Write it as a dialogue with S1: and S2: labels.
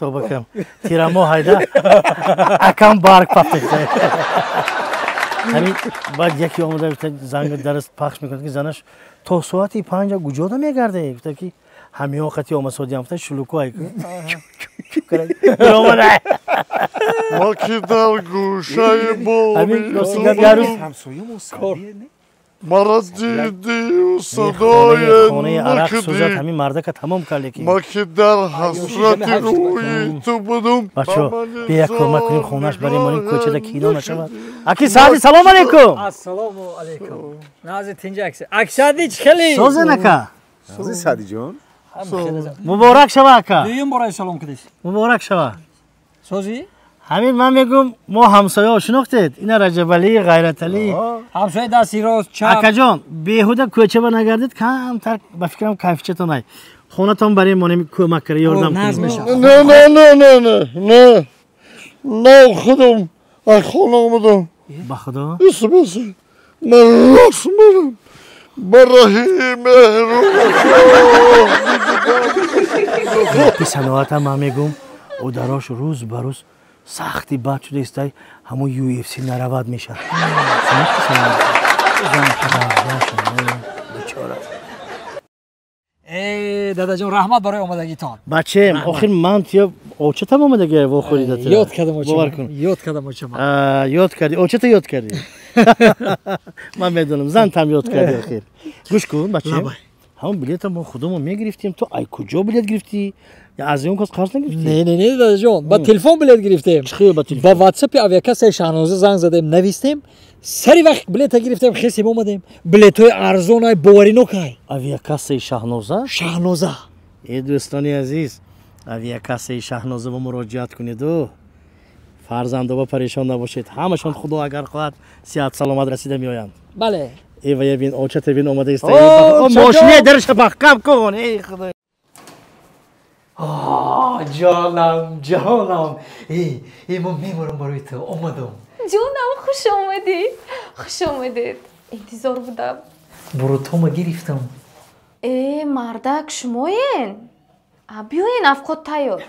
S1: Тоба кам. Тирамо ҳайда. Акам барг пафта. Ҳамин баъд яке омада занг дарс пахш мекунад, ки занаш то соати 5 куҷода мегарде? Гуфта ки ҳамиён қати омасодиам, гуфта шулуку ай.
S2: Ма ки дар гӯшаи боми мара дидию садое
S1: хонаи арақ сӯзад, ҳамин мардака тамом кард лекин.
S2: Ма ки дар ҳасрати рӯи ту будум.
S1: Бачо, бия кӯмак кунем, хонаш барем, монем, кӯчада кино нашавад. Аки Саъди, салом алейкум.
S3: Ассалому алейкум. Нази тинҷа акси. Аксади чӣ хеле?
S1: Созен ака.
S4: Сози Саъдиҷон.
S1: Муборак шава ака.
S3: Дуюм бора салом кардис.
S1: Муборак шава.
S3: Сози?
S1: Ҳамин ман мегӯм, мо ҳамсояҳо шинохтед, ина Раҷабалӣ, Ғайраталӣ.
S3: Ҳамсоя дасти рост, чап.
S1: Акаҷон, беҳуда кӯчаба нагардед, камтар ба фикрам кайфчатон ай. Хонатон барем монем, кӯмак кара, ёрдам кунем.
S2: Не, не, не, не, не, не. Не, худам аз хона омадам.
S1: Ба худо?
S2: Исбас. Ман рост мерам. Ба раҳи меҳру
S1: вафо. Саноата ман мегӯм, ударош рӯз ба рӯз сахти бад шуда истай, ҳамон UFC наравад мешавад. Бечора.
S3: Э, дадаҷон, раҳмат барои омадагитон.
S1: Бачем, охир ман тия очатам омадаги вохӯрида.
S3: Ёд кардам очам. Ёд кардам очам.
S1: Ёд кардӣ, очата ёд кардӣ. Ман медонам, зантам ёд кардӣ охир. Гӯш кун, бачем. Ҳамон билета мо худамон мегирифтем, ту ай куҷо билет гирифтӣ? Аз он кас қарз нагирифтӣ?
S3: Не, не, не, дадаҷон, ба телефон билет гирифтем.
S1: Чӣ ба телефон?
S3: Ба WhatsApp авиакассаи Шаҳноза занг задем, навистем, сари вақт билета гирифтем, хесем омадем. Билетҳои арзон ай, боваринок ай.
S1: Авиакассаи Шаҳноза?
S3: Шаҳноза.
S1: Э, дӯстони азиз, авиакассаи Шаҳноза ба муроҷиат кунеду фарзандоба парешон набошед. Ҳамашон Худо агар хоҳад сиҳат саломат расида меоянд.
S3: Бале.
S1: Э, вая бин, очата бин, омада иста. Мошине дарша маҳкам кун. Эй Худо.
S3: Ҷонам, ҷонам. Э, э, ман меморам барои ту. Омадам.
S5: Ҷонам, хуш омадед. Хуш омадед. Интизор будам.
S3: Бурутома гирифтам.
S5: Э, мардак, шумоен? А биёен, авқот тайёр.